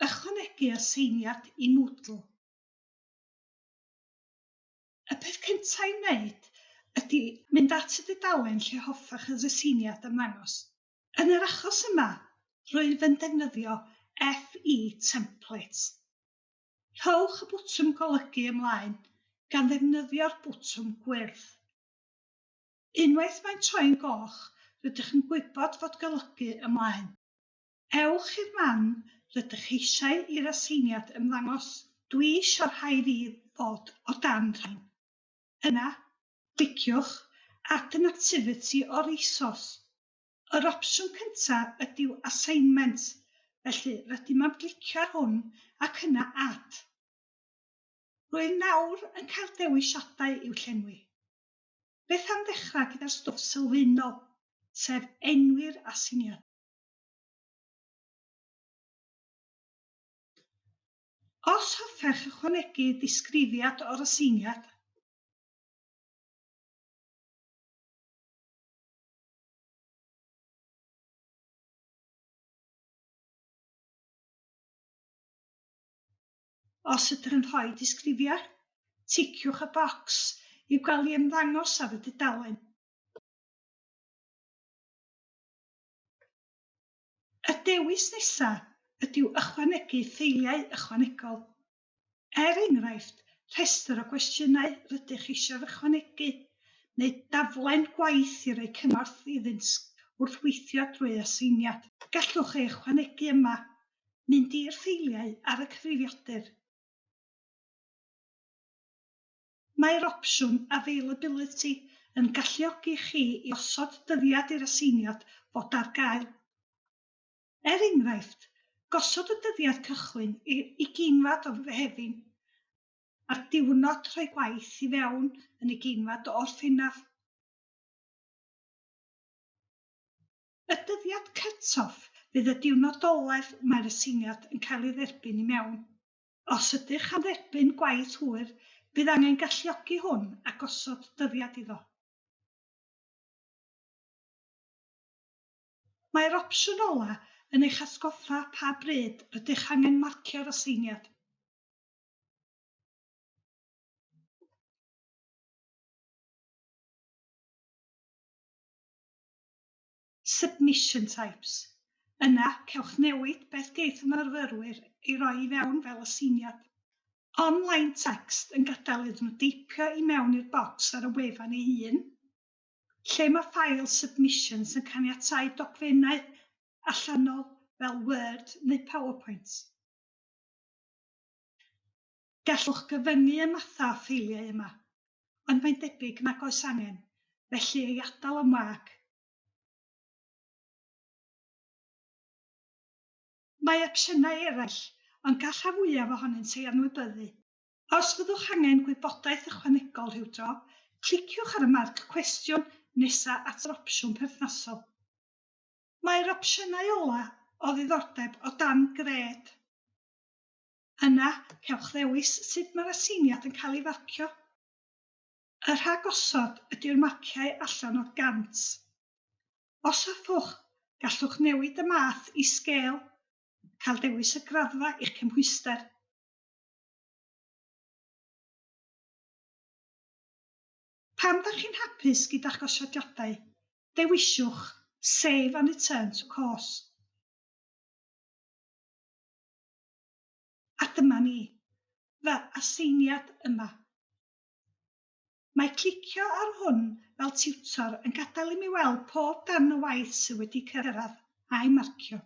Ychwanegu aseiniad i Moodle. Y peth cyntaf i'w wneud ydy mynd at y dudalen lle hoffech yr aseiniad ymddangos. Yn yr achos yma, rwyf yn defnyddio FE Templates. Rhowch y botwm Golygu ymlaen gan ddefnyddio'r botwm gwyrdd. Unwaith mae'n troi'n goch, rydych yn gwybod fod golygu ymlaen. Ewch i'r man rydych eisiau i'r aseiniad ymddangos. Dwi isio rhai fi fod o dan rhain. Yna, cliciwch Add an activity or resource. Yr opsiwn cyntaf ydyw Assignment, felly rydym am glicio ar hwn ac yna Add. Rwyf nawr yn cael dewisiadau i'w llenwi. Beth am ddechrau gyda'r stwff sylfaenol, sef enwi'r aseiniad. Os hoffech ychwanegu disgrifiad o'r aseiniad, Os ydych yn rhoi disgrifiad, ticiwch y bocs i'w gael i ymddangos ar y dudalen. Y dewis nesaf ydyw ychwanegu ffeiliau ychwanegol. Er enghraifft, rhestr o gwestiynau rydych eisiau ychwanegu, neu daflen gwaith i roi cymorth iddynt wrth weithio drwy aseiniad. Gallwch ei ychwanegu yma, mynd i'r ffeiliau ar y cyfrifiadur. Mae'r opsiwn Availability yn galluogi chi i osod dyddiad i'r aseiniad fod ar gael. Er enghraifft, gosod y dyddiad cychwyn i'r ugeinfed o Fehefin a'r diwrnod rhoi gwaith i fewn yn ugeinfed o Orffennaf. Y dyddiad cut-off fydd y diwrnod olaf mae'r aseiniad yn cael ei dderbyn i mewn. Os ydych am dderbyn gwaith hwyr, bydd angen galluogi hwn a gosod dyddiad iddo. Mae'r opsiwn ola' yn eich atgoffa pa bryd rydych angen marcio'r aseiniad. Submission types. Yna, cewch newid beth geith y myfyrwyr ei roi i fewn fel aseiniad. Online text yn gadael iddyn nhw deipio i mewn i'r bocs ar y wefan ei hun, lle mae file submissions yn caniatáu dogfennau allanol fel Word neu PowerPoint. Gallwch gyfyngu y mathau o ffeiliau yma, ond mae'n debyg nag oes angen, felly ei adael yn wag. Mae opsiynau eraill, ond gall rhan fwyaf ohonynt ei anwybyddu. Os fyddwch angen gwybodaeth ychwanegol rhywdro, cliciwch ar y marc cwestiwn nesa at yr opsiwn perthnasol. Mae'r opsiynau ola' o ddiddordeb o dan gred. Yna, cewch ddewis sut mae'r aseiniad yn cael ei farcio. Y rhagosod ydy'r marciau allan o 100. Os hoffwch, gallwch newid y math i sgêl, cael dewis y graddfa i'ch cymhwyster. Pan dach chi'n hapus gyda'ch gosodiadau, dewisiwch Save and Return to Course. A dyma ni, fy aseiniad yma. Mae clicio ar hwn fel tiwtor yn gadael i mi weld pob darn o waith sydd wedi cyrraedd, a'i marcio.